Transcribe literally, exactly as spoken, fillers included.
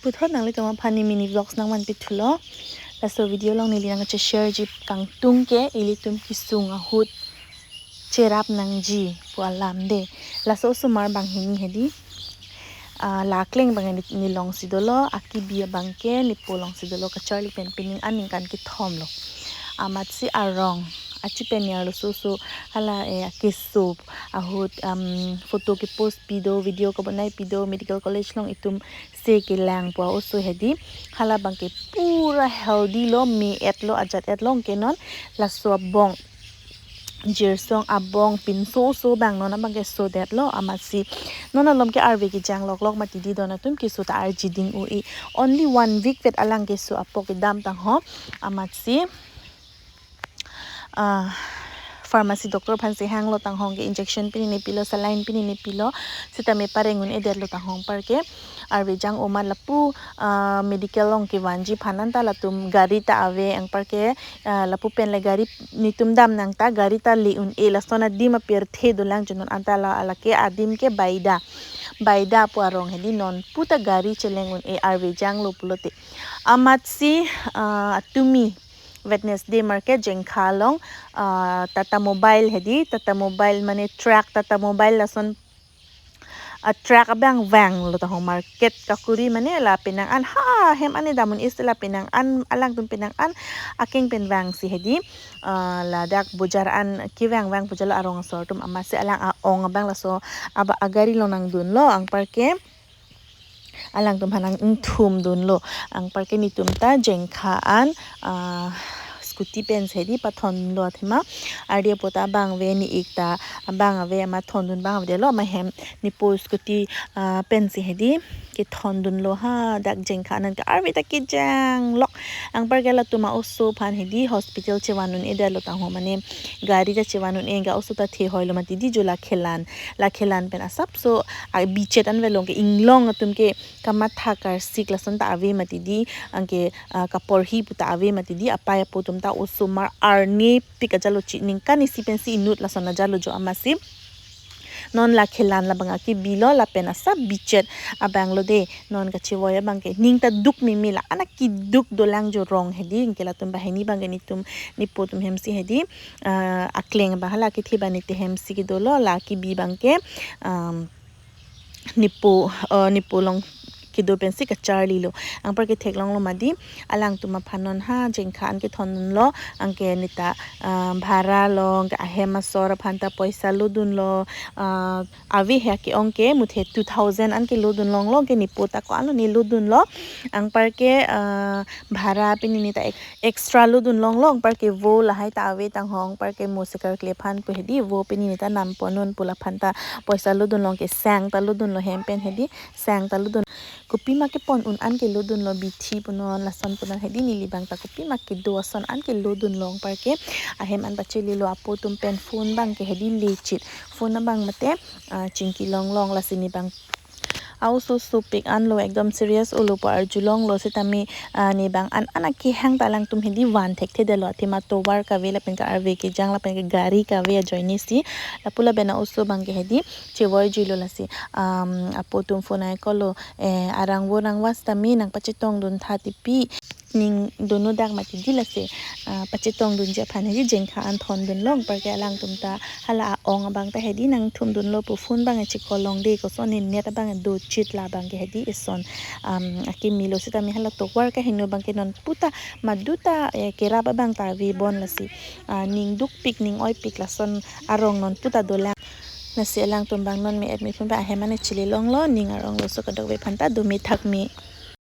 Puthot nanglitum aphan ne mini vlogs nangvanpi thulo. Laso video along neli nangche-share ji kangtung ke ilitum kesung ahut cherap nangji pu alam de. Laso osomar banghini hedi. Ah, la akleng abang ne, ne longsi dolo, akibi abang ke nepo longsi dolo, kacharli pen pining aningkan kethom lo. Amatsi arong achi pen niar lo, so so hala, eh, akeso ahut, um, photo kepost pido, video kebonai pido, medical college along itum se kelang pu oso hedi. Hala abang ke pura healthy lo, me-et lo, ajat-et lo, anke non laso abong, jirsong abong, pinso oso abang non abang ke sodet lo. Amatsi non alom ke arve kejang loklok mati di, don atum keso ta arji ding un-e. Only one week vet alang keso apok kedam tangho. Amatsi, ah, pharmacy doctor aphan si hanglo tanghong ke injection pini ne pilo, saline pini ne pilo, sitame pareng un-edet lo tanghong, anparke arve jang-o amat lapu, ah, medical along kevanji aphan anta latum gari ta ave, anparke, ah, lapu pen le gari netum dam nang ta gari ta le un-e, lason adim apirthe dolang, junon anta la lake adim ke Baida, Baida pu arong hedi, non puta gari cheleng un-e, arve jang lo pulote. Amatsi, ah, atumi Wednesday market Jengkha along, ah, Tata Mobile hedi, Tata Mobile mane truck, Tata Mobile lason, ah, truck abang vang lo tanghong, market kakuri mane la penang an, ha hem ane dam un-e, isi la penang an, alangtum penang an akeng pen vangsi hedi, ah, ladak bojar an kevang vang bojar lo arong asor atum. Amatsi alang a-ong abang laso aba agari along nangdun lo, anparke alangtum aphan nangthum dun lo. Anparke netum ta Jengkha an, ah, scooty pen si hedi pathon lo athema. Ardi apo ta abang ave, ne-ik ta abang ave, amat thondun abang ave lo, amat hem nepo scooty, ah, pen si hedi kethondun lo, ha dak Jengkha an ke arve ta kejang lok. Anparke latum a-oso aphan hedi hospital chevan un-edet lo tanghong, mane gari ta chevan un-e, anke oso ta thehoi lo mati di, jo la Khelan, la Khelan pen asapso, ah, bichet an velong ke inglong atum ke kamatha karsik lason ta ave mati di, anke, ah, kaporhi pu ta ave mati di, apai apo atum ta osomar arnipik ajat lo, chi ningkan isi pensi inut lason ajat lo jo. Amatsi non la Khelan labang akibi lo, lapen asap bichet abang lo de, non kachevoi abang ke ning ta duk meme, la-an akeduk dolang jo rong hedi, anke latum banghini abang ke netum nepo atum hem si hedi, ah, akleng abang hala kethe bani te hem si kedo lo, la akibi abang ke, um, nepo, eh, nepo along kedo pensi kacharli lo. Anparke theklong lo mati di, alangtum aphan non ha Jengkha an kethondun lo, anke neta, ah, bhara lo, anke ahem asor aphan ta poisa lodun lo, ah, ave he ke-ong ke muthe two thousand an ke lodun long lo, anke nepo ta ko-an lo ne lodun lo. Anparke, ah, bhara pini neta ek-, extra lodun long lo, anparke vo lahai ta ave tanghong, anparke mo sekarkle aphan pu hedi, vo pini neta nam ponnon pu laphan ta poisa lodun long, kesang ta lodun lo, hem pen hedi sang ta lodun. Kopima kepon un an ke lodun lo, bithi punon, lason punon hedi, neli abang ta kopima kedo ason an ke lodun long, anparke ahem an pachele lo, apo atum pen phone abang ke hedi lechit. Phone abang mate, ah, chingki long long, lasi ne abang a-oso sopik an lo, ekdom serious olo pu arjulong lo, sitame, ah, ne abang an an akehang ta alangtum hedi van thekthedet lo, athema tovar kave lapen ke arve kejang lapen ke gari kave ajoine si. Lapu lapen a-oso abang ke hedi chevoi juilo, lasi, um, apo atum phone ai-kol lo, eh, arang vo rang vas tame nangpachetongdun tha tipi, ning dono dak mati di, lasi, ah, pachetongdunji aphan hedi Jengkha an thondun long, anparke alangtum ta hala a-ong abang ta hedi nangthumdun lo pu, phone abang chekol long de, koson ne net abang do chit, la abang ke hedi eson, um, akimi lo, sitame hala tovar kaheno abang ke non puta maduta, eh, kerap abang ta ave bon, lasi, ah, ning dukpik ning oipik lason arong non puta dolang. Lasi alangtum abang non me-et me phun ba ahem an chele long lo, ning arong lo, so kadokave aphan ta do me thak me.